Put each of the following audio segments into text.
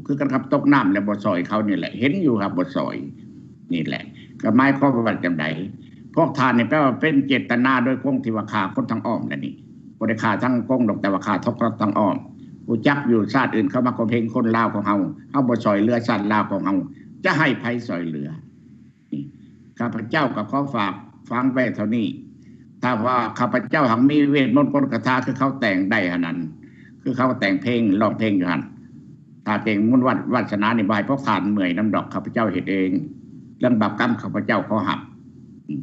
ຄືກັນກັບຕົກນ້ຳແລ້ວບໍ່ຊ່ອຍເຂົານີ້ແຫຼະ ເຫັນຢູ່ຫາກບໍ່ຊ່ອຍ. ນີ້ແຫຼະ ກໍໝາຍຄວາມວ່າຈັ່ງໃດ? ພວກທ່ານນີ້ແປວ່າເປັນເຈດຕະນາໂດຍກົງທີ່ວ່າຂ້າຄົນທາງອ້ອມແຫຼະນີ້ ບໍ່ໄດ້ຂ້າທາງກົງດອກ ແຕ່ວ່າຂ້າທາງອ້ອມ. ຮູ້ຈັກຢູ່ຊາດອື່ນເຂົາມາຂົ່ມເຫັງຄົນລາວຂອງເຮົາ ເຮົາບໍ່ຊ່ອຍເຫຼືອຊາດລາວຂອງເຮົາ ຈະໃຫ້ໃຜຊ່ອຍເຫຼືອ? ນີ້ ຂ້າພະເຈົ້າກໍຂໍຝາກຝັງໄວ້ເທົ່ານີ້. ຖ້າວ່າຂ້າພະເຈົ້າຫາກມີເວດມົນກົນຄາຖາຄືເຂົາແຕ່ງໄດ້ຫັ້ນນັ້ນ ຄືເຂົາແຕ່ງເພງ ຮ້ອງເພງຢູ່ຫັ້ນ ຖ້າເພງມົນວັດວາສະໜານີ້ ບໍ່ໃຫ້ພວກທ່ານເມື່ອຍນຳດອກ ຂ້າພະເຈົ້າເຮັດເອງ. ເລື່ອງບາບກຳ ຂ້າພະເຈົ້າຂໍຮັບ. ອືມ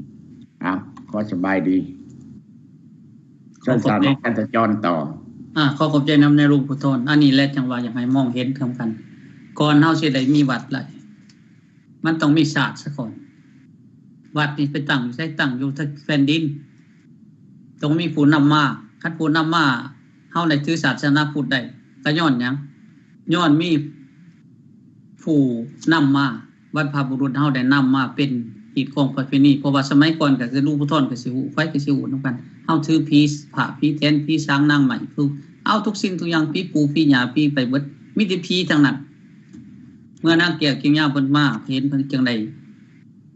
ເອົາ ຂໍສະບາຍດີ. ເຊີນທ່ານ ທ່ານຈອນຕໍ່. ອາ ຂໍຂອບໃຈນຳໃນຫຼວງຜູ້ທ່ອນ. ອັນນີ້ແຫຼະ ຈັ່ງວ່າຢາກໃຫ້ມອງເຫັນນຳກັນ ກ່ອນເຮົາຊິໄດ້ມີວັດໄດ້ ມັນຕ້ອງມີຊາດສາກ່ອນ. ວັດນີ້ໄປຕັ້ງຢູ່ໃສ? ຕັ້ງຢູ່ແຜ່ນດິນ ຕ້ອງມີຜູ້ນຳມາ. ຄັນຜູ້ນຳມາ ເຮົາໄດ້ຖືສາສະໜາພຸດໄດ້ ກໍຍ້ອນຫຍັງ? ຍ້ອນມີຜູ້ນຳມາ ບັນພະບຸລຸດເຮົາໄດ້ນຳມາເປັນຮີດຄອງປະເພນີ. ເພາະວ່າສະໄໝກ່ອນກໍຄືຫຼວງຜູ້ທ່ານກໍຊິຮູ້ ໃຜກໍຊິຮູ້ນຳກັນ ເຮົາຖືຜີ ຜ້າຜີແຕນ ຜີສາງນາງໄມ້ ຄືເອົາທຸກສິ່ງທຸກຢ່າງ ຜີປູ່ຜີຍ່າ ຜີໄປເບິດ ມີແຕ່ຜີທັງນັ້ນ. ເມື່ອນາງແກ້ວກິງຍາເພິ່ນມາເຫັນ ເພິ່ນຈຶ່ງໄດ້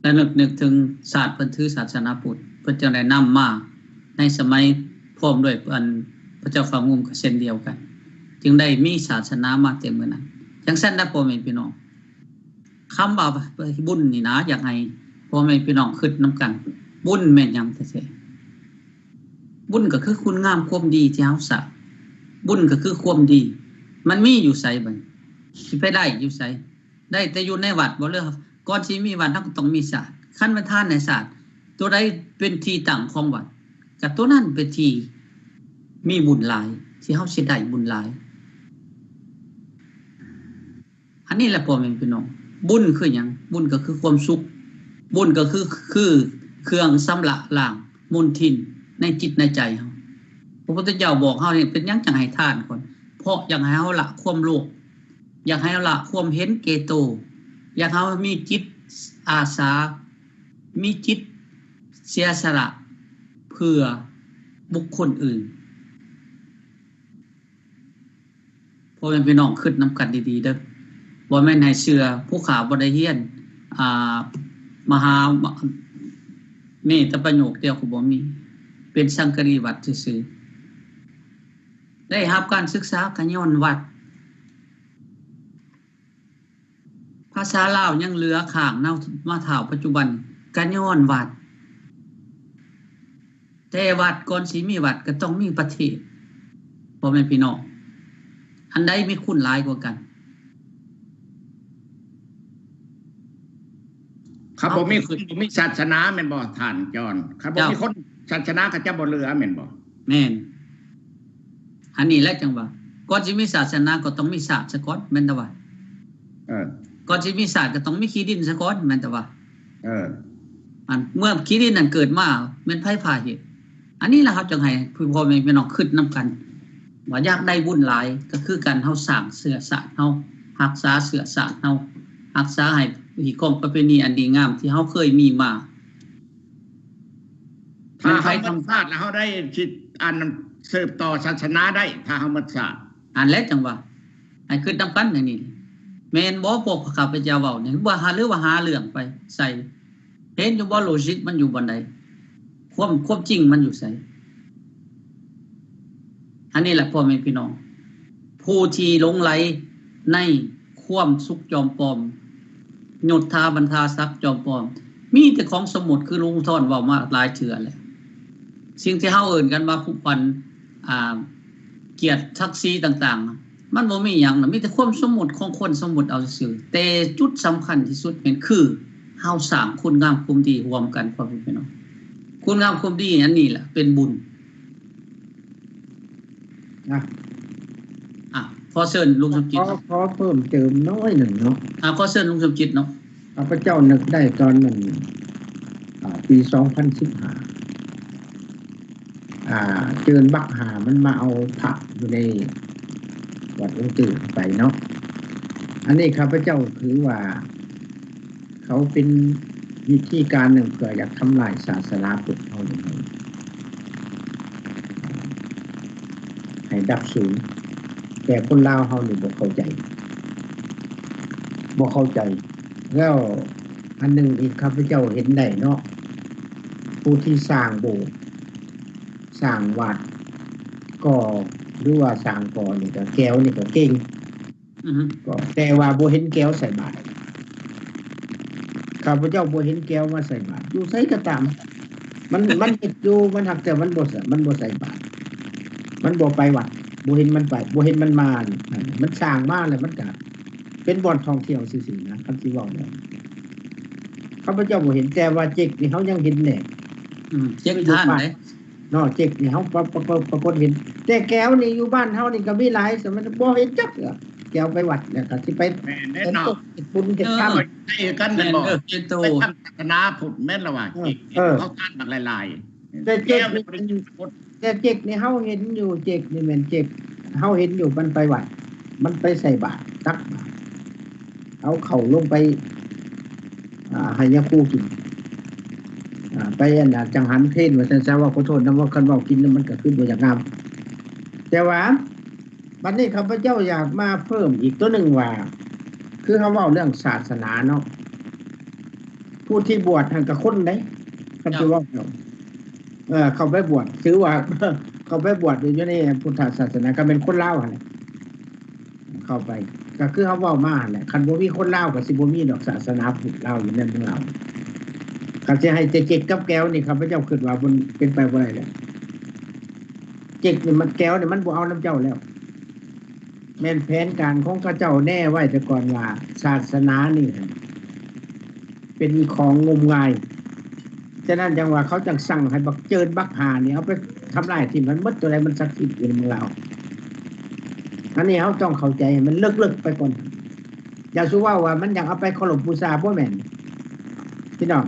ລະນຶກນຶກເຖິງຊາດເພິ່ນຖືສາສະໜາພຸດ ເພິ່ນຈຶ່ງໄດ້ນຳມາໃນສະໄໝ ພ້ອມດ້ວຍອັນພະເຈົ້າຟ້າງຸ່ມກໍເຊັ່ນດຽວກັນ ຈຶ່ງໄດ້ມີສາສະໜາມາແຕ່ມື້ນັ້ນ. ຈັ່ງຊັ້ນນະ ພໍ່ແມ່ພີ່ນ້ອງ ຄຳວ່າບຸນນີ້ນະ ຢາກໃຫ້ພໍ່ແມ່ພີ່ນ້ອງຄິດນຳກັນ ບຸນແມ່ນຫຍັງແທ້ໆ? ບຸນກໍຄືຄຸນງາມຄວາມດີທີ່ເຮົາສ້າງ. ບຸນກໍຄືຄວາມດີ ມັນມີຢູ່ໃສບັດນີ້? ຊິໄປໄດ້ຢູ່ໃສ? ໄດ້ແຕ່ຢູ່ໃນວັດບໍ່ ຫຼື ກ່ອນຊິມີວັດ ເຮົາກໍຕ້ອງມີຊາດ. ຄັນແມ່ນທານໃນຊາດ ຕົວໃດເປັນທີ່ຕັ້ງຂອງວັດ ກໍຕົວນັ້ນເປັນທີ່ມີບຸນຫຼາຍ ທີ່ເຮົາຊິໄດ້ບຸນຫຼາຍ. ອັນນີ້ແຫຼະ ພໍ່ແມ່ພີ່ນ້ອງ ບຸນຄືຫຍັງ? ບຸນກໍຄືຄວາມສຸກ ບຸນກໍຄື ຄືເຄື່ອງຊຳລະລ້າງມົນທິນໃນຈິດໃນໃຈເຮົາ. ພະພຸດທະເຈົ້າບອກເຮົານີ້ ເປັນຫຍັງຈັ່ງໃຫ້ທານກ່ອນ? ເພາະຢາກໃຫ້ເຮົາລະຄວາມໂລບ ຢາກໃຫ້ເຮົາລະຄວາມເຫັນແກ່ໂຕ ຢາກໃຫ້ເຮົາມີຈິດອາສາ ມີຈິດເສຍສະຫຼະເພື່ອບຸກຄົນອື່ນ. ພໍ່ແມ່ພີ່ນ້ອງຄິດນຳກັນດີໆເດີ້ ບໍ່ແມ່ນໃຫ້ເຊື່ອຜູ້ຂ້າບໍ່ໄດ້ຮຽນ ອ່າ ມະຫາ ເມຕະປະໂຫຍກດຽວກໍບໍ່ມີ ເປັນສັງກະລີວັດຊື່ໆ ໄດ້ຮັບການສຶກສາກໍຍ້ອນວັດ. ພາສາລາວຍັງເຫຼືອຄ້າງເນາະ ມາເທົ່າປັດຈຸບັນກໍຍ້ອນວັດ. ແຕ່ວັດ ກ່ອນຊິມີວັດກໍຕ້ອງມີປະເທດ ພໍ່ແມ່ພີ່ນ້ອງ ອັນໃດມີຄຸນຫຼາຍກວ່າກັນ? ຄັນບໍ່ມີ ເອົາ ຄົນ ບໍ່ມີສາສະໜາແມ່ນບໍ່ທ່ານຈອນ? ຄັນບໍ່ມີ ເຈົ້າ ຄົນ ສາສະໜາກໍຈະບໍ່ເຫຼືອແມ່ນບໍ່? ແມ່ນ. ອັນນີ້ແຫຼະຈັ່ງວ່າ ກ່ອນຊິມີສາສະໜາກໍຕ້ອງມີຊາດສາກ່ອນ ແມ່ນແຕ່ວ່າ ເອີ ກ່ອນຊິມີຊາດກໍຕ້ອງມີຂີ້ດິນສາກ່ອນ ແມ່ນແຕ່ວ່າ ເອີ ອັນເມື່ອຂີ້ດິນນັ້ນເກີດມາ ແມ່ນໃຜພາເຮັດ? ອັນນີ້ລະ ເຮົາຈຶ່ງໃຫ້ພໍ່ແມ່ພີ່ນ້ອງຄິດນຳກັນ ວ່າຢາກໄດ້ບຸນຫຼາຍ ກໍຄືການເຮົາສ້າງເຊື້ອຊາດເຮົາ ຮັກສາເຊື້ອຊາດເຮົາ ຮັກສາໃຫ້ຮີດຄອງປະເພນີອັນດີງາມທີ່ເຮົາເຄີຍມີມາ. ຖ້າເຮົາໝົດຊາດແລ້ວ ເຮົາໄດ້ຊິ ອັນ ສືບຕໍ່ສາສະໜາໄດ້ ຖ້າເຮົາໝົດຊາດ. ອັນແລະ ຈັ່ງວ່າ ໃຫ້ຄິດນຳກັນແນວນີ້ ແມ່ນບໍ່ພວກຂ້າພະເຈົ້າເວົ້ານີ້ ວ່າຫາ ຫຼືວ່າຫາເລື່ອງໄປໃສ່? ເຫັນຢູ່ບໍ່ ໂລຈິກມັນຢູ່ບ່ອນໃດ? ຄວາມ ຄວາມຈິງມັນຢູ່ໃສ? ອັນນີ້ແຫຼະ ພໍ່ແມ່ພີ່ນ້ອງ ຜູ້ທີ່ຫຼົງໄຫຼໃນຄວາມສຸກຈອມປອມ ຍົດຖາບັນດາສັກຈອມປອມ ມີແຕ່ຂອງສົມມຸດ ຄືຫຼວງຕາເວົ້າມາຫຼາຍເທື່ອແລ້ວ. ສິ່ງທີ່ເຮົາເອີ້ນກັນວ່າຜູ້ອັນ ອ່າ ກຽດສັກສີຕ່າງໆ ມັນບໍ່ມີຫຍັງນະ ມີແຕ່ຄວາມສົມມຸດຂອງຄົນສົມມຸດເອົາຊື່ໆ ແຕ່ຈຸດສຳຄັນທີ່ສຸດແມ່ນຄື ເຮົາສ້າງຄຸນງາມຄວາມດີຮ່ວມກັນ ພໍ່ແມ່ພີ່ນ້ອງ ຄຸນງາມຄວາມດີອັນນີ້ແຫຼະເປັນບຸນ. ນະ ອ່ະ ຂໍເຊີນລຸງສົມຈິດ ຂໍ ເນາະ ຂໍເພີ່ມເຕີມໜ້ອຍໜຶ່ງເນາະ. ອ່ະ ຂໍເຊີນລຸງສົມຈິດເນາະ. ຂ້າພະເຈົ້ານຶກໄດ້ຕອນນັ້ນ ອ່າ ປີສອງພັນສິບຫ້າ ອ່າ ເຈີນບັກຫາມັນມາເອົາພະຢູ່ໃນວັດອົງຕື້ໄປເນາະ. ອັນນີ້ຂ້າພະເຈົ້າຖືວ່າ ເຂົາເປັນວິທີການໜຶ່ງເພື່ອຢາກທຳລາຍສາສະໜາພຸດເຮົານີ້ໃຫ້ ໃຫ້ດັບສູນ ແຕ່ຄົນລາວເຮົານີ້ບໍ່ເຂົ້າໃຈ. ບໍ່ເຂົ້າໃຈ. ແລ້ວອັນໜຶ່ງອີກ ຂ້າພະເຈົ້າເຫັນໄດ້ເນາະ ຜູ້ທີ່ສ້າງໂບດ ສ້າງວັດກໍ ຫຼືວ່າສ້າງກໍນີ້ກໍ ແກວນີ້ກໍເກັ່ງ ອືຮຶ ກໍ ແຕ່ວ່າບໍ່ເຫັນແກວໃສ່ບາດ. ຂ້າພະເຈົ້າບໍ່ເຫັນແກວມາໃສ່ບາດ ຢູ່ໃສກໍຕາມ. ມັນ ມັນເຮັດຢູ່ ມັນຫາກ ແຕ່ມັນບໍ່ ມັນບໍ່ໃສ່ບາດ ມັນບໍ່ໄປວັດ ບໍ່ເຫັນມັນໄປ ບໍ່ເຫັນມັນມາ. ມັນສ້າງມາແລ້ວ ມັນກະເປັນບ່ອນທ່ອງທ່ຽວຊື່ໆນະ ຄັນຊິເວົ້າແລ້ວ. ຂ້າພະເຈົ້າບໍ່ເຫັນ ແຕ່ວ່າເຈັກນີ້ເຮົາຍັງເຫັນແດ່. ອືມ ເຈັກທານເດ້ ເນາະ ເຈັກນີ້ເຮົາປະ ປະ ປະກົດເຫັນ ແຕ່ແກວນີ້ຢູ່ບ້ານເຮົານີ້ກໍມີຫຼາຍ ແຕ່ມັນບໍ່ເຫັນຈັກເທື່ອ. ແກວໄປວັດແລ້ວກໍຊິໄປ ແມ່ນເດ້ເນາະ ເຮັດບຸນເຮັດທຳ ເອີ ໃກ້ກັນແມ່ນບໍ່? ເອີ ເຈັກໂຕ ໄປທຳສາສະໜາພຸດແມ່ນລະວ່າ ເອີ ເຈັກ ເອີ ເຂົາທານບັກຫຼາຍໆ ແຕ່ເຈັກນີ້ ແຕ່ເຈັກນີ້ເຮົາເຫັນຢູ່ ເຈັກນີ້ແມ່ນເຈັກ ເຮົາເຫັນຢູ່ ມັນໄປວັດ ມັນໄປໃສ່ບາດ ຕັກບາດ ເອົາເຂົ້າລົງໄປ ອ່າ ໃຫ້ຍາຄູກິນ ອ່າ ໄປອັນນ່າ ຈັງຫັນເພນວ່າຊັ້ນຊະ. ເວົ້າຂໍໂທດນຳ ເວົ້າ ຄັນເວົ້າກິນແລ້ວມັນກໍຄືບໍ່ຢາກງາມ. ແຕ່ວ່າບັດນີ້ຂ້າພະເຈົ້າຢາກມາເພີ່ມອີກຕົວໜຶ່ງວ່າ ຄືເຮົາເວົ້າເລື່ອງສາສະໜາເນາະ ຜູ້ທີ່ບວດຫັ້ນກໍຄົນເດ້ ຄັນຊິເວົ້າເນາະ ເອີ ເຂົ້າໄປບວດ ຖືວ່າເຂົ້າໄປບວດຢູ່ໃນພຸດທະສາສະໜາ ກໍແມ່ນຄົນລາວຫັ້ນແຫຼະ ເຂົ້າໄປ ກໍຄືເຮົາເວົ້າມາຫັ້ນແຫຼະ ຄັນບໍ່ມີຄົນລາວກໍຊິບໍ່ມີດອກສາສະໜາພຸດລາວຢູ່ໃນເມືອງລາວ. ຄັນຊິໃຫ້ແຕ່ເຈັກກັບແກວນີ້ ຂ້າພະເຈົ້າຄິດວ່າມັນເປັນໄປບໍ່ໄດ້ແລ້ວ. ເຈັກນີ້ມັນ ແກວນີ້ມັນບໍ່ເອົານຳເຈົ້າແລ້ວ. ແມ່ນແຜນການຂອງເຂົາເຈົ້າແນໄວ້ແຕ່ກ່ອນວ່າ ສາສະໜານີ້ຫັ້ນເປັນຂອງງົມງາຍ. ສະນັ້ນຈັ່ງວ່າເຂົາຈັ່ງສັ່ງໃຫ້ບັກເຈີນບັກຫານີ້ເອົາໄປທຳລາຍຖິ້ມໃຫ້ໝົດ ຕົວໃດມັນສັກສິດຢູ່ໃນເມືອງລາວ. ອັນນີ້ເຮົາຕ້ອງເຂົ້າໃຈໃຫ້ມັນເລິກໆໄປກ່ອນ. ຢ່າສູ່ເວົ້າວ່າມັນຢາກເອົາໄປເຄົາລົບບູຊາ ບໍ່ແມ່ນພີ່ນ້ອງ.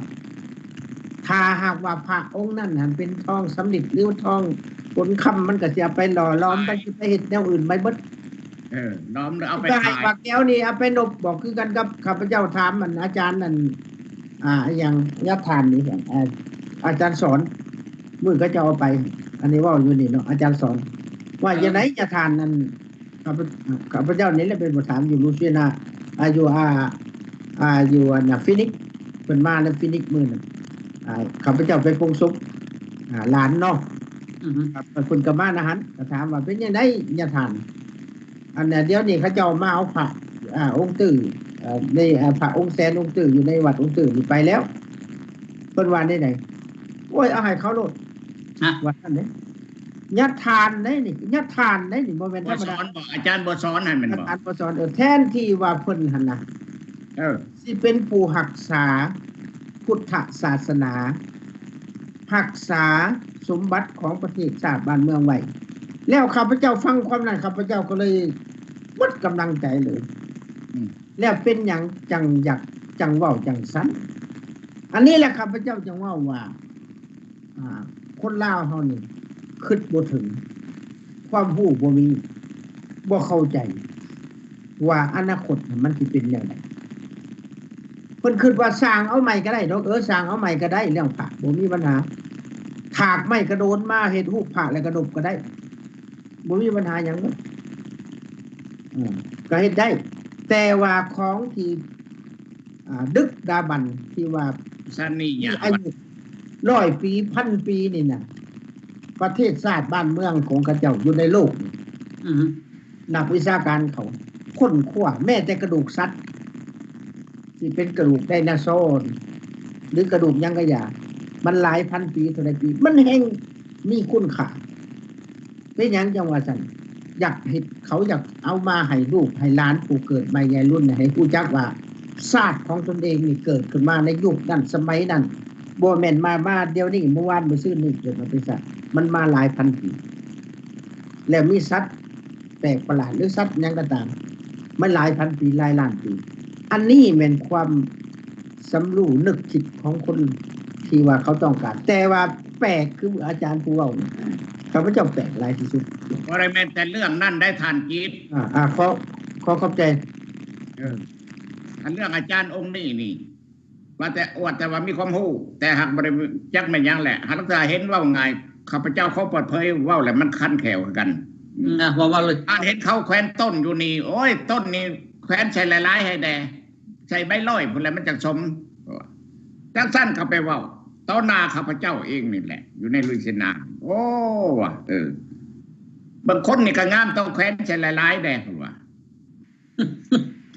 ຖ້າຫາກວ່າພະອົງນັ້ນຫັ້ນເປັນທອງສຳລິດ ຫຼືທອງຂົນຄຳ ມັນກໍຊິເອົາໄປຫຼໍ່ຫຼອມ ມັນຊິໄປເຮັດແນວອື່ນໄປເບິດ. ເອີ ຫຼອມແລ້ວເອົາໄປຂາຍ ວ່າແກວນີ້ເອົາໄປນົບບໍ? ຄືກັນກັບຂ້າພະເຈົ້າຖາມອັນອາຈານນັ້ນ ອ່າ ອີຫຍັງ ຍາທ່ານນີ້ ອ່າ ອາຈານສອນ ມື້ເຂົາເຈົ້າເອົາໄປ ອັນນີ້ເວົ້າຢູ່ນີ້ເນາະ ອາຈານສອນ ວ່າຈັ່ງໃດຍາທ່ານນັ້ນ ຂ້າພະ ຂ້າພະເຈົ້ານີ້ແຫຼະເປັນຜູ້ຖາມຢູ່ລູເຊຍນາ ອ່າ ຢູ່ ອ່າ ອ່າ ຢູ່ອັນນ່າ ຟີນິກ ເພິ່ນມານຳຟີນິກມື້ນັ້ນ ອ່າ ຂ້າພະເຈົ້າໄປປົງສົບ ອ່າ ຫຼານເນາະ ອືຮຶ ເພິ່ນກໍມານະຫັ້ນ ກໍຖາມວ່າເປັນຈັ່ງໃດຍາທ່ານ ອັນນ່າ ດຽວນີ້ເຂົາເຈົ້າມາເອົາພະ ອ່າ ອົງຕື້ ເອີ ໃນ ອ່າ ພະອົງແສນອົງຕື້ຢູ່ໃນວັດອົງຕື້ນີ້ໄປແລ້ວ ເພິ່ນວ່າແນວໃດ? ໂອ້ຍ ເອົາໃຫ້ເຂົາໂລດ ຮະ ວ່າຊັ້ນເດ້. ຍາທ່ານເດ້ນີ້ ຍາທ່ານເດ້ນີ້ ບໍ່ແມ່ນທຳມະດາ. ບໍ່ສອນບໍ? ອາຈານບໍ່ສອນຫັ້ນແມ່ນບໍ່? ອາຈານບໍ່ສອນ ເອີ ແທນທີ່ວ່າເພິ່ນຫັ້ນນະ ເອີ ຊິເປັນຜູ້ຮັກສາພຸດທະສາສະໜາ ຮັກສາສົມບັດຂອງປະເທດຊາດບ້ານເມືອງໄວ້ ແລ້ວຂ້າພະເຈົ້າຟັງຄວາມນັ້ນ ຂ້າພະເຈົ້າກໍເລີຍໝົດກຳລັງໃຈເລີຍ ອືມ ແລ້ວເປັນຫຍັງຈັ່ງຢາກ ຈັ່ງເວົ້າຈັ່ງຊັ້ນ? ອັນນີ້ແຫຼະຂ້າພະເຈົ້າຈຶ່ງເວົ້າວ່າ ອ່າ ຄົນລາວເຮົານີ້ຄິດບໍ່ເຖິງ ຄວາມຮູ້ບໍ່ມີ ບໍ່ເຂົ້າໃຈວ່າອະນາຄົດມັນຊິເປັນແນວໃດ. ເພິ່ນຄິດວ່າສ້າງເອົາໃໝ່ກໍໄດ້ດອກ ເອີ ສ້າງເອົາໃໝ່ກໍໄດ້ ເລື່ອງພະບໍ່ມີບັນຫາ ຖາກໄມ້ກະໂດນມາເຮັດຮູບພະແລ້ວກະນົບກໍໄດ້ ບໍ່ມີບັນຫາຫຍັງເນາະ ເອີ ກໍເຮັດໄດ້ ແຕ່ວ່າຂອງທີ່ ອ່າ ດຶກດາບັນທີ່ວ່າ ສະນີ້ຍາ ອາຍຸຮ້ອຍປີ ພັນປີນີ້ນະ ປະເທດຊາດບ້ານເມືອງຂອງເຂົາເຈົ້າຢູ່ໃນໂລກນີ້ ອືຮຶ ນັກວິຊາການເຂົາຄົ້ນຄວ້າ ແມ້ແຕ່ກະດູກສັດ ທີ່ເປັນກະດູກໄດນາຊອ ຫຼືກະດູກຫຍັງກະຢ່າ ມັນຫຼາຍພັນປີ ເທົ່າໃດປີ ມັນແຮ່ງມີຄຸນຄ່າ. ເປັນຫຍັງຈັ່ງວ່າຊັ້ນ? ຢາກເຮັດ ເຂົາຢາກເອົາມາໃຫ້ລູກໃຫ້ຫຼານຜູ້ເກີດໃໝ່ໃຫຍ່ລຸນໃຫ້ຮູ້ຈັກວ່າ ຊາດຂອງຕົນເອງນີ້ເກີດຂຶ້ນມາໃນຍຸກນັ້ນສະໄໝນັ້ນ ບໍ່ແມ່ນມາ ມາດຽວນີ້ ມື້ວານມື້ຊືນນີ້ເກີດມາເປັນຊາດ ມັນມາຫຼາຍພັນປີ ແລ້ວມີສັດ ແປກປະຫຼາດ ຫຼື ສັດຫຍັງກໍຕາມ ມັນຫຼາຍພັນປີ ຫຼາຍລ້ານປີ. ອັນນີ້ແມ່ນຄວາມສຳຮູ້ນຶກຄິດຂອງຄົນທີ່ວ່າເຂົາຕ້ອງການ. ແຕ່ວ່າແປກຄືອາຈານຜູ້ເວົ້ານີ້ ຂ້າພະເຈົ້າແປກຫຼາຍທີ່ສຸດ. ບໍ່ໄດ້ແມ່ນແຕ່ເລື່ອງນັ້ນໄດ້ທ່ານກິດ. ອາ ອາ ຂໍ ຂໍຂອບໃຈ. ເອີ ອັນເລື່ອງອາຈານອົງນີ້ນີ້ ວ່າແຕ່ອວດແຕ່ວ່າມີຄວາມຮູ້ ແຕ່ຫາກບໍ່ໄດ້ຈັກແມ່ນຫຍັງແຫຼະ ຫາລາງເທື່ອເຫັນເວົ້າງ່າຍ ຂ້າພະເຈົ້າຂໍເປີດເຜີຍເວົ້າແຫຼະ ມັນຄັນແຂ້ວຄືກັນ. ອືມ ເວົ້າ ເວົ້າເລີຍ. ທ່ານເຫັນເຂົາແຂວນຕົ້ນຢູ່ນີ້ ໂອ້ຍ ຕົ້ນນີ້ແຂວນໃສ່ຫຼາຍໆໃຫ້ແດ່. ໃສ່ໃບລອຍພຸ້ນແຫຼະ ມັນຈັ່ງສົມ. ຈັ່ງຊັ້ນເຂົາໄປເວົ້າຕໍ່ໜ້າຂ້າພະເຈົ້າເອງນີ້ແຫຼະ ຢູ່ໃນລຸຍເຊນາ. ໂອ້ ວ່າ ເອີ ບາງຄົນນີ້ກໍງາມຕ້ອງແຂວນໃສ່ຫຼາຍໆແດ່ ເພິ່ນວ່າ.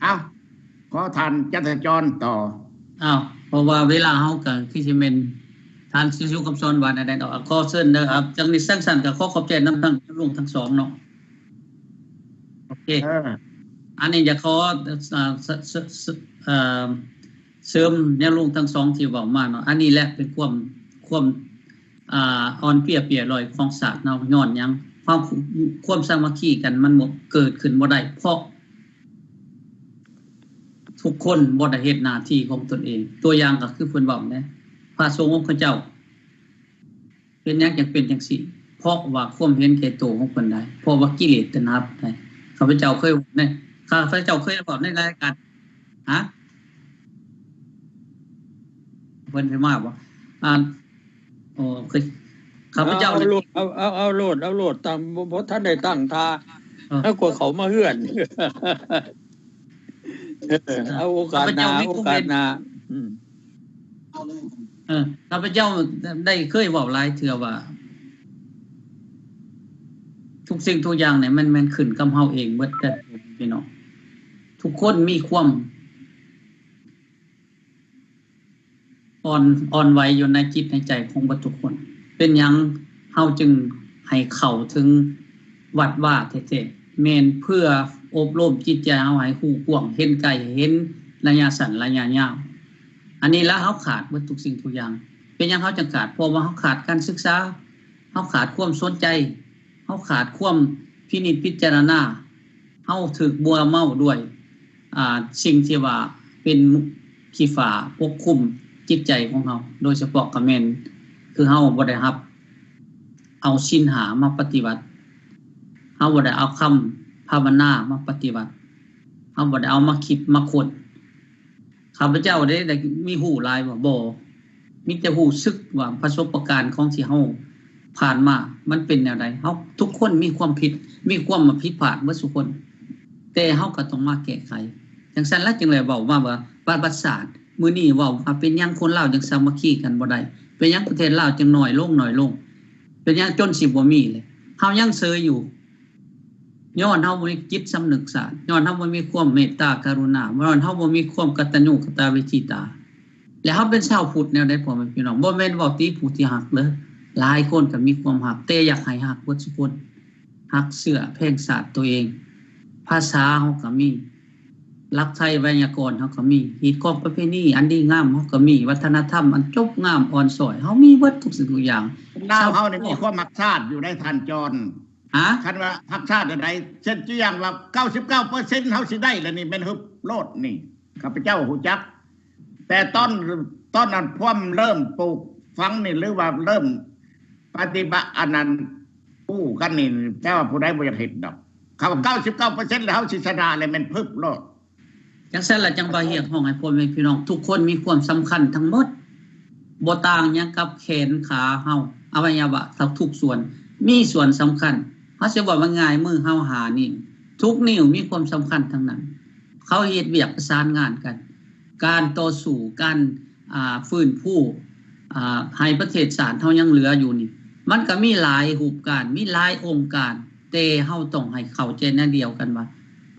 ເອົ້າ ຂໍທ່ານຈັນທະຈອນຕໍ່. ເອົ້າ ເພາະວ່າເວລາເຮົາກໍຄືຊິແມ່ນ ທ່ານຊິສຸຄຳສອນວ່າແນວໃດເນາະ? ຂໍເຊີນເດີ. ຈັ່ງນີ້ ຊັ້ນກໍຂໍຂອບໃຈນຳທັງລຸງທັງສອງເນາະ. ໂອເຄ ເອີ ອັນນີ້ຢາກຂໍ ເອີ ເສີ ເສີ ເສີມແນວລຸງທັງສອງທີ່ເວົ້າມາເນາະ. ອັນນີ້ແຫຼະເປັນຄວາມ ຄວາມ ອ່າ ອ່ອນເປຍເປຍລອຍຂອງຊາດເຮົາ. ຍ້ອນຫຍັງ? ຄວາມ ຄວາມສາມັກຄີກັນມັນບໍ່ເກີດຂຶ້ນບໍ່ໄດ້ ເພາະທຸກຄົນບໍ່ໄດ້ເຮັດໜ້າທີ່ຂອງຕົນເອງ. ຕົວຢ່າງກໍຄືເພິ່ນເວົ້າແຫຼະ ພະສົງອົງຄະເຈົ້າ ເປັນຫຍັງຈັ່ງເປັນຈັ່ງຊີ້? ເພາະວ່າຄວາມເຫັນແກ່ໂຕຂອງເພິ່ນໄດ໋ ເພາະວ່າກິເລດຕັນຫາໄດ໋. ຂ້າພະເຈົ້າເຄີຍເວົ້າໃນ ຂ້າພະເຈົ້າເຄີຍເວົ້າໃນລາຍການ ຮະ? ເພິ່ນຊິມາບໍ່? ອ່າ ໂອ້ ເຄີຍ ຂ້າພະເຈົ້າ ເອົາໂລດ ເອົາ ເອົາ ເອົາໂລດ ເອົາໂລດ ຕັ້ງ ບໍ່ ບໍ່ທັນໄດ້ຕັ້ງທ່າ ເອີ ແລ້ວກວ່າເຂົາມາເຮືອນ. ເອີ ເອົາໂອກາດໜ້າ ໂອກາດໜ້າ. ເອີ ຂ້າພະເຈົ້າໄດ້ເຄີຍເວົ້າຫຼາຍເທື່ອວ່າ ທຸກສິ່ງທຸກຢ່າງນີ້ມັນແມ່ນຂຶ້ນກັບເຮົາເອງເບິດເດີພີ່ນ້ອງ. ທຸກຄົນມີຄວາມອ່ອນ ອ່ອນໄຫວຢູ່ໃນຈິດໃນໃຈຂອງເບິດທຸກຄົນ. ເປັນຫຍັງເຮົາຈຶ່ງໃຫ້ເຂົ້າເຖິງວັດວາແທ້ໆ? ແມ່ນເພື່ອອົບຮົມຈິດໃຈເຮົາໃຫ້ຮູ້ກວ້າງ ເຫັນໄກ ເຫັນໄລຍະສັ້ນໄລຍະຍາວ. ອັນນີ້ລະເຮົາຂາດເບິດທຸກສິ່ງທຸກຢ່າງ. ເປັນຫຍັງເຮົາຈຶ່ງຂາດ? ເພາະວ່າເຮົາຂາດການສຶກສາ, ເຮົາຂາດຄວາມສົນໃຈ, ເຮົາຂາດຄວາມພິນິດພິຈາລະນາ, ເຮົາຖືກບົວເມົາດ້ວຍ ອ່າ ສິ່ງທີ່ວ່າເປັນຂີ້ຝ້າປົກຄຸມຈິດໃຈຂອງເຮົາ, ໂດຍສະເພາະກໍແມ່ນ ຄືເຮົາບໍ່ໄດ້ຮັບເອົາສິນຫ້າມາປະຕິບັດ, ເຮົາບໍ່ໄດ້ເອົາຄຳພາວະນາມາປະຕິບັດ, ເຮົາບໍ່ໄດ້ເອົາມາຄິດມາຄົ້ນ. ຂ້າພະເຈົ້າເດ້ ໄດ້ມີຮູ້ຫຼາຍບໍ່? ບໍ່. ມີແຕ່ຮູ້ສຶກວ່າປະສົບປະການຂອງທີ່ເຮົາຜ່ານມາ ມັນເປັນແນວໃດ. ເຮົາທຸກຄົນມີຄວາມຜິດ ມີຄວາມມາຜິດພາດເບິດສູ່ຄົນ, ແຕ່ເຮົາກໍຕ້ອງມາແກ້ໄຂ. ຈັ່ງຊັ້ນລະຈຶ່ງໄດ້ເວົ້າມາວ່າ ປະຫວັດສາດ ມື້ນີ້ເວົ້າວ່າເປັນຫຍັງຄົນລາວຈຶ່ງສາມັກຄີກັນບໍ່ໄດ້, ເປັນຫຍັງປະເທດລາວຈຶ່ງນ້ອຍລົງ ນ້ອຍລົງ, ເປັນຫຍັງຈົນຊິບໍ່ມີເລີຍ. ເຮົາຍັງເຊີຍຢູ່. ຍ້ອນເຮົາບໍ່ມີຈິດສຳນຶກຊາດ, ຍ້ອນເຮົາບໍ່ມີຄວາມເມດຕາກະລຸນາ, ຍ້ອນເຮົາບໍ່ມີຄວາມກະຕັນຍູກະຕະເວທີຕາ. ແລະເຮົາເປັນຊາວພຸດແນວໃດ ພໍ່ແມ່ພີ່ນ້ອງ? ບໍ່ແມ່ນເວົ້າຕິຜູ້ທີ່ຮັກເດີ. ຫຼາຍຄົນກໍມີຄວາມຮັກ, ແຕ່ຢາກໃຫ້ຮັກເບິດສູ່ຄົນ. ຮັກເຊື້ອແພງຊາດຕົວເອງ. ພາສາເຮົາກໍມີ, ຫຼັກໄທໄວຍາກອນເຮົາກໍມີ, ຮີດຄອງປະເພນີອັນດີງາມເຮົາກໍມີ, ວັດທະນະທຳອັນຈົບງາມອ່ອນຊ້ອຍ, ເຮົາມີເບິດທຸກສິ່ງທຸກຢ່າງ. ລາວເຮົານີ້ມີຄວາມຮັກຊາດຢູ່ໃນທ່ານຈອນ. ຮະ? ຄັນວ່າຮັກຊາດອັນໃດ ເຊັ່ນຕົວຢ່າງວ່າ ເກົ້າສິບເກົ້າເປີເຊັນ ເຮົາຊິໄດ້ລະນີ້ ແມ່ນຮຶບໂລດນີ້ ຂ້າພະເຈົ້າຮູ້ຈັກ. ແຕ່ຕອນ ຕອນນັ້ນພວມເລີ່ມປູກຝັງນີ້ ຫຼືວ່າເລີ່ມປະຕິບັດອັນນັ້ນ ກູ້ກັນນີ້ ແປວ່າຜູ້ໃດບໍ່ຢາກເຮັດດອກ. ເຂົາເກົ້າສິບເກົ້າເປີເຊັນ ແລ້ວເຮົາຊິຊະນະ ແລ້ວແມ່ນພຶບໂລດ. ຈັ່ງຊັ້ນລະ ຈັ່ງວ່າຮຽກຮ້ອງໃຫ້ພໍ່ແມ່ພີ່ນ້ອງທຸກຄົນມີຄວາມສຳຄັນທັງໝົດ, ບໍ່ຕ່າງຫຍັງກັບແຂນຂາເຮົາ, ອະໄວຍະວະທຸກສ່ວນມີສ່ວນສຳຄັນ. ເຮົາຊິເວົ້າວ່າງ່າຍມືເຮົາຫ້ານິ້ວ, ທຸກນິ້ວມີຄວາມສຳຄັນທັງນັ້ນ. ເຂົາເຮັດວຽກປະສານງານກັນ, ການຕໍ່ສູ້, ການ ອ່າ ຟື້ນຟູ ອ່າ ໃຫ້ປະເທດຊາດເຮົາຍັງເຫຼືອຢູ່ນີ້ ມັນກໍມີຫຼາຍຮູບການ, ມີຫຼາຍອົງການ, ແຕ່ເຮົາຕ້ອງໃຫ້ເຂົ້າໃຈແນວດຽວກັນວ່າ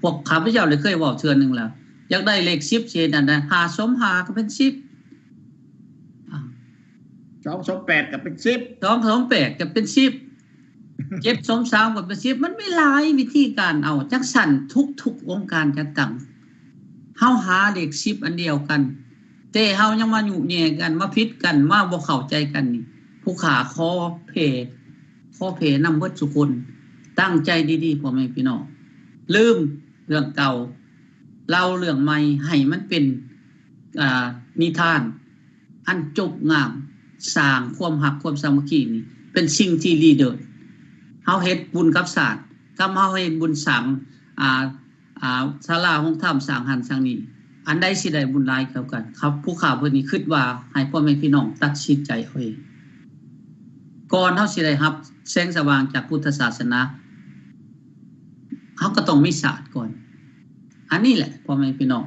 ພວກຂ້າພະເຈົ້າໄດ້ເຄີຍເວົ້າເທື່ອໜຶ່ງແລ້ວ, ຢາກໄດ້ເລກສິບ ຊິເຮັດອັນໃດ? ຫ້າສົມຫ້າກໍເປັນສິບ ອາ ສອງສົມແປດກໍເປັນສິບ ສອງສົມແປດກໍເປັນສິບ ເຈັດສົມສາມກໍເປັນສິບ ມັນມີຫຼາຍວິທີການເອົາ. ຈັ່ງຊັ້ນທຸກໆອົງການຈັດຕັ້ງ ເຮົາຫາເລກສິບອັນດຽວກັນ ແຕ່ເຮົາຍັງມາຍຸແຍ່ກັນ ມາຜິດກັນ ມາບໍ່ເຂົ້າໃຈກັນນີ້ ຜູ້ຂ້າຂໍແຜ່ ຂໍແຜ່ນຳເບິດສູ່ຄົນ. ຕັ້ງໃຈດີໆ ພໍ່ແມ່ພີ່ນ້ອງ, ລືມເລື່ອງເກົ່າ ເລົ່າເລື່ອງໃໝ່ ໃຫ້ມັນເປັນ ອ່າ ນິທານອັນຈົບງາມ, ສ້າງຄວາມຮັກຄວາມສາມັກຄີນີ້ ເປັນສິ່ງທີ່ດີເລີດ. ເຮົາເຮັດບຸນກັບຊາດ ກັບເຮົາເຮັດບຸນສ້າງ ອ່າ ອ່າ ສາລາໂຮງທຳ ສ້າງຫັ້ນສ້າງນີ້ ອັນໃດຊິໄດ້ບຸນຫຼາຍກວ່າກັນ? ຄັບ ຜູ້ຂ້າເພິ່ນນີ້ຄິດວ່າໃຫ້ພໍ່ແມ່ພີ່ນ້ອງຕັດສິນໃຈເອົາເອງ. ກ່ອນເຮົາຊິໄດ້ຮັບແສງສະຫວ່າງຈາກພຸດທະສາສະໜາ ເຮົາກໍຕ້ອງມີຊາດກ່ອນ. ອັນນີ້ແຫຼະ ພໍ່ແມ່ພີ່ນ້ອງ,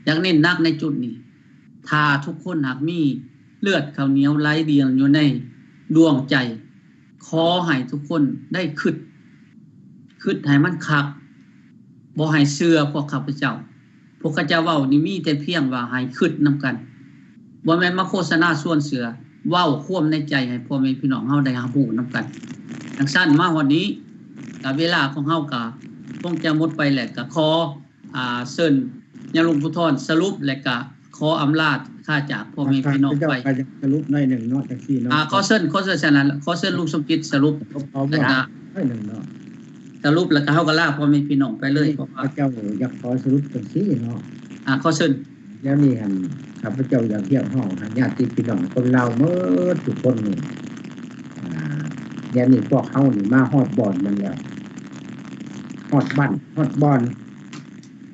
ຢາກເນັ້ນໜັກໃນຈຸດນີ້ ຖ້າທຸກຄົນຫາກມີເລືອດເຂົ້າໜຽວໄຫຼດຽນຢູ່ໃນດວງໃຈ ຂໍໃຫ້ທຸກຄົນໄດ້ຄິດ ຄິດໃຫ້ມັນຄັກ ບໍ່ໃຫ້ເຊື່ອພວກຂ້າພະເຈົ້າ. ພວກເຂົາເຈົ້າເວົ້ານີ້ມີແຕ່ພຽງວ່າໃຫ້ຄິດນຳກັນ ບໍ່ແມ່ນມາໂຄສະນາຊວນເຊື່ອ ເວົ້າຄວາມໃນໃຈໃຫ້ພໍ່ແມ່ພີ່ນ້ອງເຮົາໄດ້ຮັບຮູ້ນຳກັນ. ຈັ່ງຊັ້ນມາຮອດນີ້ ກະເວລາຂອງເຮົາກະຄົງຈະໝົດໄປແລ້ວ ກະຂໍ ອ່າ ເຊີນຍາລຸງພູທອນສະຫຼຸບ ແລະກະຂໍອຳລາຄາຈາກພໍ່ແມ່ພີ່ນ້ອງໄປ. ຂ້າພະເຈົ້າກໍຢາກສະຫຼຸບໜ້ອຍໜຶ່ງເນາະ ຈັ່ງຊີ້ເນາະ. ອ່າ ຂໍເຊີນ ຂໍເຊີນຊັ້ນລະ ຂໍເຊີນລຸງສົມຈິດສະຫຼຸບ ແລ້ວກະໜ້ອຍໜຶ່ງເນາະ ສະຫຼຸບແລ້ວກໍເຮົາກໍລາພໍ່ແມ່ພີ່ນ້ອງໄປເລີຍ. ຂ້າພະເຈົ້າຢາກຂໍສະຫຼຸບຈັ່ງຊີ້ເນາະ. ອ່າ ຂໍເຊີນ. ດຽວນີ້ຫັ້ນ ຂ້າພະເຈົ້າຢາກຮຽກຮ້ອງໃຫ້ຍາດຕິພີ່ນ້ອງຄົນລາວໝົດທຸກຄົນນີ້ ອ່າ ດຽວນີ້ພວກເຮົານີ້ມາຮອດບ່ອນມັນແລ້ວ ຮອດບ້ານຮອດບ່ອນ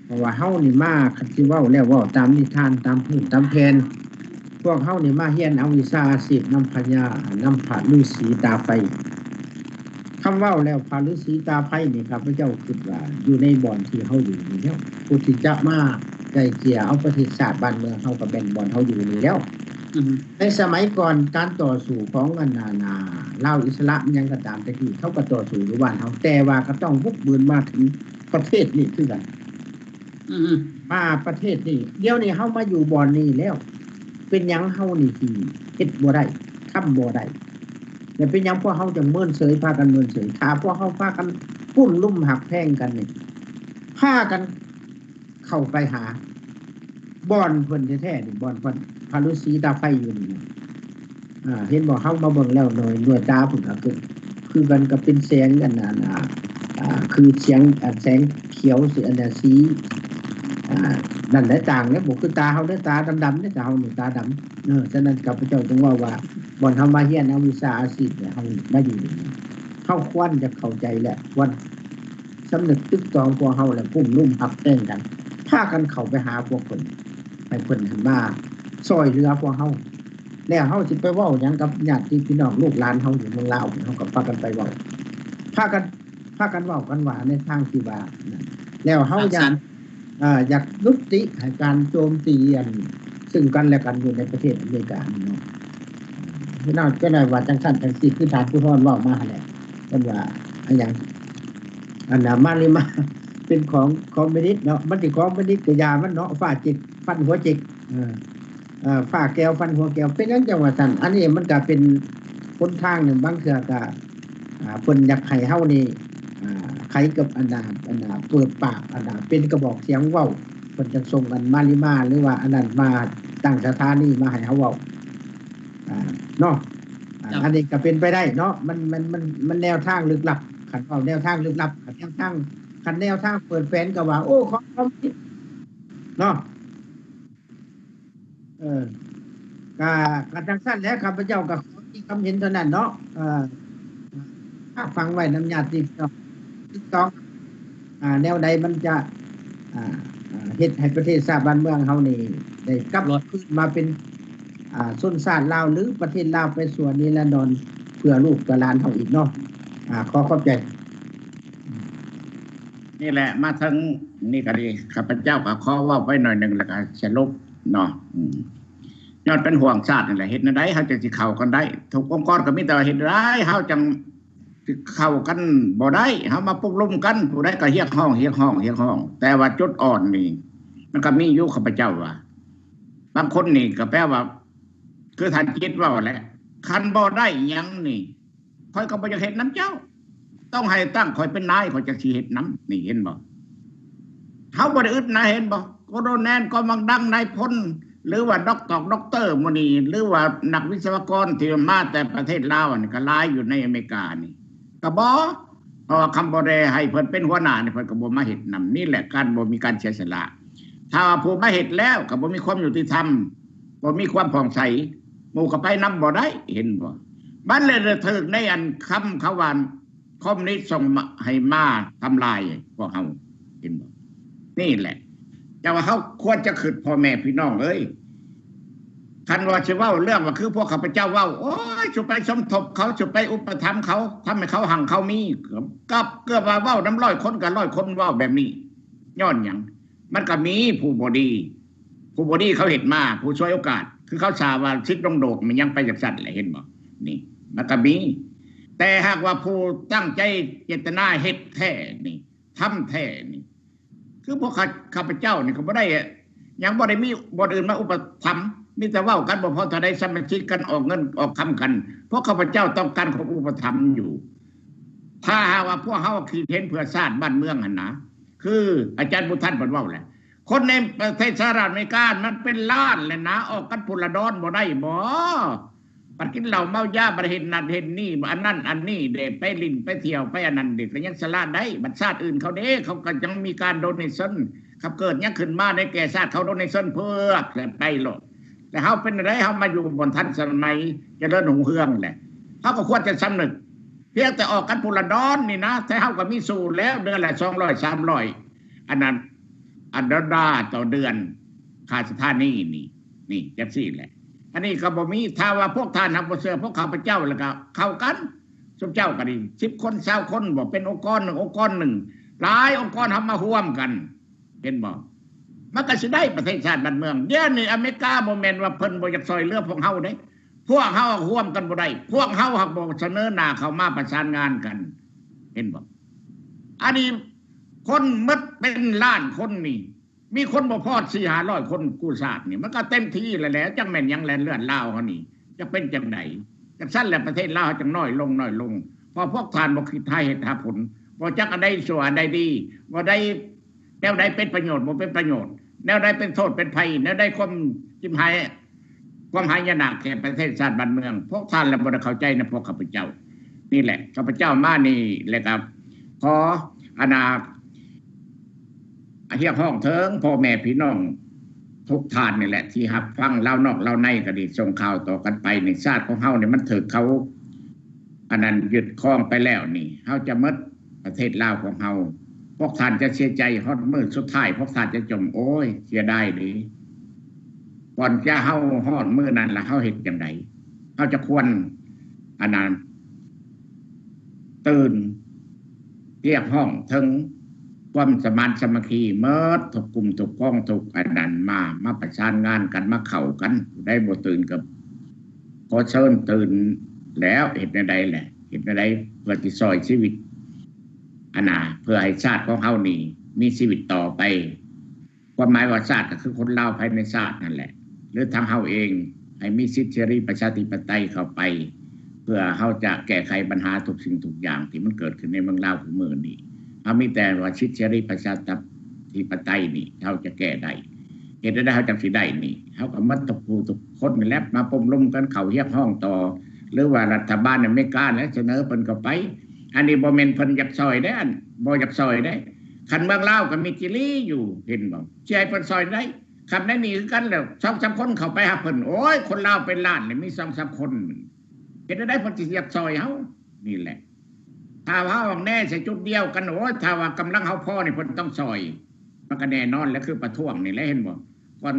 ເພາະວ່າເຮົານີ້ມາ ຄັນຊິເວົ້າແລ້ວເວົ້າຕາມນິທານ ຕາມພື້ນຕາມແຜ່ນ ພວກເຮົານີ້ມາຮຽນເອົາວິຊາອາຊີບນຳພະຍາ ນຳພະລືສີຕາໄຟ. ຄຳເວົ້າແລ້ວ ພະລືສີຕາໄຟນີ້ ຂ້າພະເຈົ້າຄິດວ່າຢູ່ໃນບ່ອນທີ່ເຮົາຢູ່ນີ້ແລ້ວ ຜູ້ທີ່ຈະມາໄກ່ເກ່ຍເອົາປະເທດຊາດບ້ານເມືອງເຮົາ ກໍແມ່ນບ່ອນເຮົາຢູ່ນີ້ແລ້ວ. ໃນສະໄໝກ່ອນ ການຕໍ່ສູ້ຂອງອັນ ອັນ ລາວອິດສະຫຼະ ຫຍັງກໍຕາມ ແຕ່ກີ້ເຂົາກໍຕໍ່ສູ້ຢູ່ບ້ານເຮົາ ແຕ່ວ່າກໍຕ້ອງບຸກບືນມາເຖິງປະເທດນີ້ຄືກັນ. ມາປະເທດນີ້ ດຽວນີ້ເຮົາມາຢູ່ບ່ອນນີ້ແລ້ວ ເປັນຫຍັງເຮົານີ້ຊິເຮັດບໍ່ໄດ້ ທຳບໍ່ໄດ້ ແລະເປັນຫຍັງພວກເຮົາຈັ່ງເມີນເສີຍ ພາກັນເມີນເສີຍ? ຖ້າພວກເຮົາພາກັນກຸ້ມລຸມຮັກແພງກັນນີ້ ພາກັນເຂົ້າໄປຫາບ່ອນເພິ່ນແທ້ໆນີ້ ບ່ອນເພິ່ນ ພະລືສີຕາໄຟຢູ່ນີ້ນະ. ອ່າ ເຫັນບໍ່ ເຮົາມາເບິ່ງແລ້ວ ໜ່ວຍ ໜ່ວຍຕາເພິ່ນກໍຄື ຄືກັນກັບເປັນແສງ ອັນ ອັນ ອ່າ ອ່າ ຄືສຽງ ອັນ ແສງຂຽວ ສີ ອັນ ສີ ອ່າ ນັ້ນແຫຼະ ຕ່າງເດ້ ບໍ່ຄືຕາເຮົາເດ້ ຕາດຳໆເດ້ ຕາເຮົານີ້ຕາດຳ. ເອີ ສະນັ້ນຂ້າພະເຈົ້າຈຶ່ງເວົ້າວ່າ ບ່ອນເຮົາມາຮຽນເອົາວິຊາອາຊີບເນຍ ເຮົາມາຢູ່ນີ້ ເຮົາຄວນຈະເຂົ້າໃຈ ແລະ ຄວນສຳນຶກຕຶກຕອງພວກເຮົາ ແລະ ກຸ້ມລຸມຮັກແພງກັນ ພາກັນເຂົ້າໄປຫາພວກເພິ່ນ ໃຫ້ເພິ່ນຫັ້ນມາຊ່ອຍເຫຼືອພວກເຮົາ. ແລ້ວເຮົາຊິໄປເວົ້າຫຍັງກັບຍາດຕິພີ່ນ້ອງລູກຫຼານເຮົາຢູ່ເມືອງລາວ ເຮົາກໍພາກັນໄປເວົ້າ ພາກັນ ພາກັນເວົ້າກັນວ່າໃນທາງທີ່ວ່ານັ້ນ ແລ້ວເຮົາຢາກ ເອີ ຢາກຍຸຕິໃຫ້ການໂຈມຕີອັນ ຊຶ່ງກັນແລະກັນຢູ່ໃນປະເທດອາເມລິການີ້ເນາະ. ພີ່ນ້ອງຈະໄດ້ວ່າຈັ່ງຊັ້ນຈັ່ງຊີ້ ຄືທ່ານຜູ້ທອນເວົ້າມາຫັ້ນແຫຼະ ເພິ່ນວ່າ ອາ ຫຍັງ ອັນນ່າ ມາລິມາເປັນຂອງຄອມມິວນິດເນາະ ມັນຊິຄອມມິວນິດກໍຢ່າມັນເນາະ ຟ້າຈິກ ຟັນຫົວຈິກ ເອີ ເອີ ຟ້າແກວຟັນຫົວແກວ ເປັນຫຍັງຈັ່ງວ່າຊັ້ນ? ອັນນີ້ມັນກະເປັນຫົນທາງໜຶ່ງ ບາງເທື່ອກະ ອ່າ ເພິ່ນຢາກໃຫ້ເຮົານີ້ ອ່າ ໄຂກັບອັນນ່າ ອັນນ່າ ເປີດປາກ ອັນນ່າ ເປັນກະບອກສຽງເວົ້າ ເພິ່ນຈະສົ່ງອັນມາລິມາ ຫຼືວ່າອັນນັ້ນມາຕັ້ງສະຖານີມາໃຫ້ເຮົາເວົ້າ ອ່າ ເນາະ. ອ່າ ອັນນີ້ກະເປັນໄປໄດ້ເນາະ ມັນ ມັນ ມັນ ມັນແນວທາງລຶກລັບ ຄັນເວົ້າແນວທາງລຶກລັບ ຄັນແນວທາງ ຄັນແນວທາງເປີດແຜນກະວ່າ ໂອ້ ຂອງຄອມມິວນິດເນາະ. ເອີ ກະ ກະຈັ່ງຊັ້ນແຫຼະ ຂ້າພະເຈົ້າກະຂໍມີຄຳເຫັນເທົ່ານັ້ນເນາະ ເອີ ຝາກຝັງໄວ້ນຳຍາດຕິພີ່ນ້ອງ ຖືກຕ້ອງ ອ່າ ແນວໃດມັນຈະ ອ່າ ອ່າ ເຮັດໃຫ້ປະເທດຊາດບ້ານເມືອງເຮົານີ້ ໄດ້ກັບຄືນມາເປັນ ອ່າ ຊົນຊາດລາວ ຫຼື ປະເທດລາວໄປຊົ່ວນິລັນດອນ ເພື່ອລູກເພື່ອຫຼານເຮົາອີກເນາະ. ອ່າ ຂໍຂອບໃຈ. ນີ້ແຫຼະ ມາເຖິງນີ້ກໍດີ ຂ້າພະເຈົ້າກໍຂໍເວົ້າໄປໜ້ອຍໜຶ່ງ ແລ້ວກໍສະຫຼຸບເນາະ. ອືມ ຍ້ອນເປັນຫ່ວງຊາດນີ້ແຫຼະ ເຮັດແນວໃດເຮົາຈັ່ງຊິເຂົ້າກັນໄດ້? ທຸກອົງກອນກໍມີແຕ່ວ່າເຮັດແນວໃດເຮົາຈັ່ງຊິເຂົ້າກັນບໍ່ໄດ້? ເຮົາມາປຸກລຸມກັນ ຜູ້ໃດກໍຮຽກຮ້ອງ ຮຽກຮ້ອງ ຮຽກຮ້ອງ ແຕ່ວ່າຈຸດອ່ອນນີ້ ມັນກໍມີຢູ່ ຂ້າພະເຈົ້າວ່າ ບາງຄົນນີ້ກໍແປວ່າ ຄືທ່ານຈິດເວົ້າແຫຼະ ຄັນບໍ່ໄດ້ຫຍັງນີ້ ຂ້ອຍກໍບໍ່ຢາກເຮັດນຳເຈົ້າ ຕ້ອງໃຫ້ຕັ້ງຂ້ອຍເປັນນາຍ ຂ້ອຍຈັ່ງຊິເຮັດນຳ ນີ້ເຫັນບໍ່? ເຮົາບໍ່ໄດ້ອຶດນາຍ ເຫັນບໍ່? ໂກໂລແນນ ກອມບັງດັງ ນາຍພົນ ຫຼືວ່າດັອກຕອກດັອກເຕີມື້ນີ້ ຫຼືວ່ານັກວິສະວະກອນທີ່ມາແຕ່ປະເທດລາວນີ້ ກໍຫຼາຍຢູ່ໃນອາເມລິການີ້ ກໍບໍ່ ເພາະວ່າຄັນບໍ່ໄດ້ໃຫ້ເພິ່ນເປັນຫົວໜ້ານີ້ ເພິ່ນກໍບໍ່ມາເຮັດນຳ. ນີ້ແຫຼະ ການບໍ່ມີການເສຍສະຫຼະ. ຖ້າວ່າຜູ້ມາເຮັດແລ້ວກໍບໍ່ມີຄວາມຍຸຕິທຳ ບໍ່ມີຄວາມຜ່ອງໃສ ໝູ່ກໍໄປນຳບໍ່ໄດ້ ເຫັນບໍ່? ມັນເລີຍຖືກໃນອັນຄຳເຂົາວ່າ ຄອມມິວນິດສົ່ງມາ ໃຫ້ມາທຳລາຍພວກເຮົາ ເຫັນບໍ່? ນີ້ແຫຼະ ແຕ່ວ່າເຮົາຄວນຈະຄິດ ພໍ່ແມ່ພີ່ນ້ອງເອີຍ ຄັນວ່າຊິເວົ້າເລື່ອງວ່າຄືພວກຂ້າພະເຈົ້າເວົ້າ ໂອ້ຍ ສຸໄປສົມທົບເຂົາ ສຸໄປອຸປະຖຳເຂົາ ທຳໃຫ້ເຂົາຮັ່ງເຂົາມີ ກັບເກືອບວ່າເວົ້ານຳຮ້ອຍຄົນ ກໍຮ້ອຍຄົນເວົ້າແບບນີ້ ຍ້ອນຫຍັງ? ມັນກໍມີຜູ້ບໍ່ດີ ຜູ້ບໍ່ດີເຂົາເຮັດມາ ຜູ້ສວຍໂອກາດ ຄືເຂົາສາວ່າສິດລົງໂດກ ມັນຍັງໄປຈັ່ງຊັ້ນແຫຼະ ເຫັນບໍ່? ນີ້ມັນກໍມີ ແຕ່ຫາກວ່າຜູ້ຕັ້ງໃຈເຈດຕະນາເຮັດແທ້ນີ້ ທຳແທ້ນີ້ ຄືພວກຂ້າ ຂ້າພະເຈົ້ານີ້ກໍບໍ່ໄດ້ ຍັງບໍ່ໄດ້ມີບ່ອນອື່ນມາອຸປະຖຳ ມີແຕ່ເວົ້າກັນບໍ່ພໍເທົ່າໃດ ສະມາຊິກກັນ ອອກເງິນອອກຄຳກັນ ພວກຂ້າພະເຈົ້າຕ້ອງການຄວາມອຸປະຖຳຢູ່. ຖ້າຫາກວ່າພວກເຮົາຄິດເຫັນເພື່ອຊາດບ້ານເມືອງຫັ້ນນະ ຄືອາຈານບຸດທັນເພິ່ນເວົ້າແຫຼະ ຄົນໃນປະເທດສະຫະລັດອາເມລິກາ ມັນເປັນລ້ານແຫຼະນະ ອອກກັນພຸ້ນລະດອນບໍ່ໄດ້ບໍ? ບັດກິນເຫຼົ້າເມົາຢາ ບັດເຮັດນັ້ນເຮັດນີ້ ອັນນັ້ນອັນນີ້ເດ້ ໄປຫຼິ້ນໄປທ່ຽວໄປອັນນັ້ນເດ້ ກໍຍັງສະຫຼາດໄດ້. ບັດຊາດອື່ນເຂົາເດ້ ເຂົາກໍຍັງມີການໂດເນຊັນ ຄັນເກີດຫຍັງຂຶ້ນມາໃນແກ່ຊາດ ເຂົາໂດເນຊັນເພິ່ນໄປໂລດ. ແຕ່ເຮົາເປັນແນວໃດ? ເຮົາມາຢູ່ບ່ອນທັນສະໄໝ ຈະເລີນຮຸ່ງເຮືອງແຫຼະ ເຮົາກໍຄວນຈະສຳນຶກ. ພຽງແຕ່ອອກກັນພຸ້ນລະດອນນີ້ນະ ແຕ່ເຮົາກໍມີສູ້ແລ້ວ ເດືອນລະສອງຮ້ອຍ ສາມຮ້ອຍ ອັນນັ້ນ ອັນດອນລາຕໍ່ເດືອນ ຄ່າສະຖານີນີ້ ນີ້ຈັ່ງຊີ້ແຫຼະ. ອັນນີ້ກໍບໍ່ມີ ຖ້າວ່າພວກທ່ານຫາກບໍ່ເຊື່ອພວກຂ້າພະເຈົ້າ ແລ້ວກໍເຂົ້າກັນ ຊຸມເຈົ້າກໍດີ ສິບຄົນ ຊາວຄົນບໍ ເປັນອົງກອນໜຶ່ງ ອົງກອນໜຶ່ງ ຫຼາຍອົງກອນເຮົາມາຮ່ວມກັນ ເຫັນບໍ່? ມັນກໍຊິໄດ້ປະເທດຊາດບ້ານເມືອງ. ດຽວນີ້ອາເມລິກາບໍ່ແມ່ນວ່າເພິ່ນບໍ່ຢາກຊ່ອຍເຫຼືອພວກເຮົາເດ້ ພວກເຮົາຮ່ວມກັນບໍ່ໄດ້ ພວກເຮົາຫາກບໍ່ສະເໜີໜ້າເຂົ້າມາປະສານງານກັນ ເຫັນບໍ່? ອັນນີ້ຄົນໝົດເປັນລ້ານຄົນນີ້ ມີຄົນບໍ່ພໍສີ່ຫ້າຮ້ອຍຄົນກູ້ຊາດນີ້ ມັນກໍເຕັມທີ່ແລ້ວແຫຼະ. ຈັກແມ່ນຫຍັງແລະ ເລືອດລາວເຮົານີ້ຈະເປັນຈັ່ງໃດ? ຈັ່ງຊັ້ນແຫຼະ ປະເທດລາວເຮົາຈັ່ງນ້ອຍລົງ ນ້ອຍລົງ ເພາະພວກທ່ານບໍ່ຄິດຫາເຫດຫາຜົນ ບໍ່ຈັກອັນໃດຊົ່ວອັນໃດດີ ບໍ່ໄດ້ ແນວໃດເປັນປະໂຫຍດ ບໍ່ເປັນປະໂຫຍດ ແນວໃດເປັນໂທດເປັນໄພ ແນວໃດຄວາມຈິບຫາຍ ຄວາມຫາຍະນາແກ່ປະເທດຊາດບ້ານເມືອງ ພວກທ່ານລະບໍ່ໄດ້ເຂົ້າໃຈນຳພວກຂ້າພະເຈົ້າ. ນີ້ແຫຼະ ຂ້າພະເຈົ້າມານີ້ ແລ້ວກໍຂໍ ອັນນ່າ ຮຽກຮ້ອງເຖິງພໍ່ແມ່ພີ່ນ້ອງທຸກທ່ານນີ້ແຫຼະ ທີ່ຮັບຟັງລາວນອກລາວໃນກໍດີ ສົ່ງຂ່າວຕໍ່ກັນໄປນີ້ ຊາດຂອງເຮົານີ້ມັນຖືກເຂົາ ອັນນັ້ນຍຶດຄອງໄປແລ້ວນີ້ ເຮົາຈະໝົດປະເທດລາວຂອງເຮົາ. ພວກທ່ານຈະເສຍໃຈຮອດມື້ສຸດທ້າຍ ພວກທ່ານຈະຈົ່ມ ໂອ້ຍ ເສຍດາຍເດ. ກ່ອນຈະເຮົາຮອດມື້ນັ້ນລະ ເຮົາເຮັດຈັ່ງໃດ? ເຮົາຈະຄວນ ອັນນັ້ນ ຕື່ນ ຮຽກຮ້ອງເຖິງຄວາມສະມານສາມັກຄີ ໝົດທຸກກຸ່ມທຸກກອງທຸກອັນນັ້ນມາ ມາປະສານງານກັນ ມາເຂົ້າກັນ. ຜູ້ໃດບໍ່ຕື່ນກໍຂໍເຊີນຕື່ນແລ້ວ. ເຮັດແນວໃດແຫຼະ? ເຮັດແນວໃດເພື່ອຊິຊ່ອຍຊີວິດ ອັນນ່າ ເພື່ອໃຫ້ຊາດຂອງເຮົານີ້ມີຊີວິດຕໍ່ໄປ? ຄວາມໝາຍວ່າຊາດກໍຄືຄົນລາວພາຍໃນຊາດນັ້ນແຫຼະ ຫຼືທາງເຮົາເອງ ໃຫ້ມີສິດເສລີປະຊາທິປະໄຕເຂົ້າໄປ ເພື່ອເຮົາຈະແກ້ໄຂບັນຫາທຸກສິ່ງທຸກຢ່າງທີ່ມັນເກີດຂຶ້ນໃນເມືອງລາວທຸກມື້ນີ້. ເຮົາມີແຕ່ວ່າສິດເສລີປະຊາທິປະໄຕນີ້ເຮົາຈະແກ້ໄດ້. ເຮັດແນວໃດເຮົາຈັ່ງຊິໄດ້ນີ້? ເຮົາກໍໝົດທຸກຜູ້ທຸກຄົນນີ້ແຫຼະ ມາປົມລົມກັນເຂົ້າຮຽກຮ້ອງຕໍ່ ຫຼືວ່າລັດຖະບານອາເມລິກາແຫຼະ ສະເໜີເພິ່ນເຂົ້າໄປ. ອັນນີ້ບໍ່ແມ່ນເພິ່ນຢາກຊ່ອຍເດ້ ອັນບໍ່ຢາກຊ່ອຍເດ້. ຄັນເມືອງລາວກໍມີຈີລີຢູ່ ເຫັນບໍ່? ຊິໃຫ້ເພິ່ນຊ່ອຍໄດ້? ຄັນໃນນີ້ຄືກັນແຫຼະ ສອງສາມຄົນເຂົ້າໄປຫາເພິ່ນ ໂອ້ຍ ຄົນລາວເປັນລ້ານນີ້ ມີສອງສາມຄົນ ເຮັດແນວໃດເພິ່ນຊິຢາກຊ່ອຍເຮົາ? ນີ້ແຫຼະ ຖ້າເຮົາແນໃສ່ຈຸດດຽວກັນ ໂອ້ຍ ຖ້າວ່າກຳລັງເຮົາພໍນີ້ ເພິ່ນຕ້ອງຊ່ອຍ. ມັນກໍແນ່ນອນແຫຼະ ຄືປະທ້ວງນີ້ແຫຼະ ເຫັນບໍ່? ກ່ອນ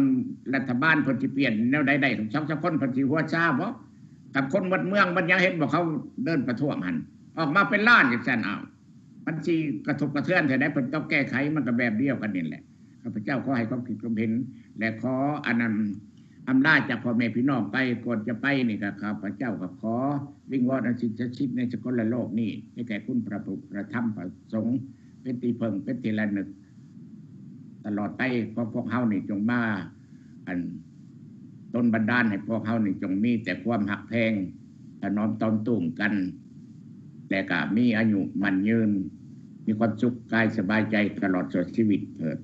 ລັດຖະບານເພິ່ນຊິປ່ຽນແນວໃດໄດ້ ສອງສາມຄົນເພິ່ນຊິຫົວຊາບໍ່? ກັບຄົນໝົດເມືອງໝົດຫຍັງ ເຫັນບໍ່ ເຂົາເດີນປະທ້ວງຫັ້ນ ອອກມາເປັນລ້ານຈັ່ງຊັ້ນ ອ້າວ ມັນຊິກະທົບກະເທືອນເທື່ອໃດ ເພິ່ນຕ້ອງແກ້ໄຂ. ມັນກໍແບບດຽວກັນນີ້ແຫຼະ. ຂ້າພະເຈົ້າຂໍໃຫ້ຄວາມຄິດຄວາມເຫັນ ແລະ ຂໍອັນນັ້ນ ອຳລາຈາກພໍ່ແມ່ພີ່ນ້ອງໄປ. ກ່ອນຈະໄປນີ້ກໍ ຂ້າພະເຈົ້າກໍຂໍວິງວອນ ອັນສິ່ງສັກສິດໃນສາກົນລະໂລກນີ້ ໃຫ້ແກ່ຄຸນພະພຸດ ພະທຳ ພະສົງ ເປັນທີ່ເພິ່ງ ເປັນທີ່ລະນຶກຕະຫຼອດໄປ. ຂໍພວກເຮົານີ້ຈົ່ງມາ ອັນ ດົນບັນດານໃຫ້ພວກເຮົານີ້ຈົ່ງມີແຕ່ຄວາມຮັກແພງ ຖະໜອມຕອນໂຕ້ງກັນ ແລະກະມີອາຍຸໝັ້ນຍືນ ມີຄວາມສຸກກາຍສະບາຍໃຈຕະຫຼອດຊົ່ວຊີວິດເທີດ.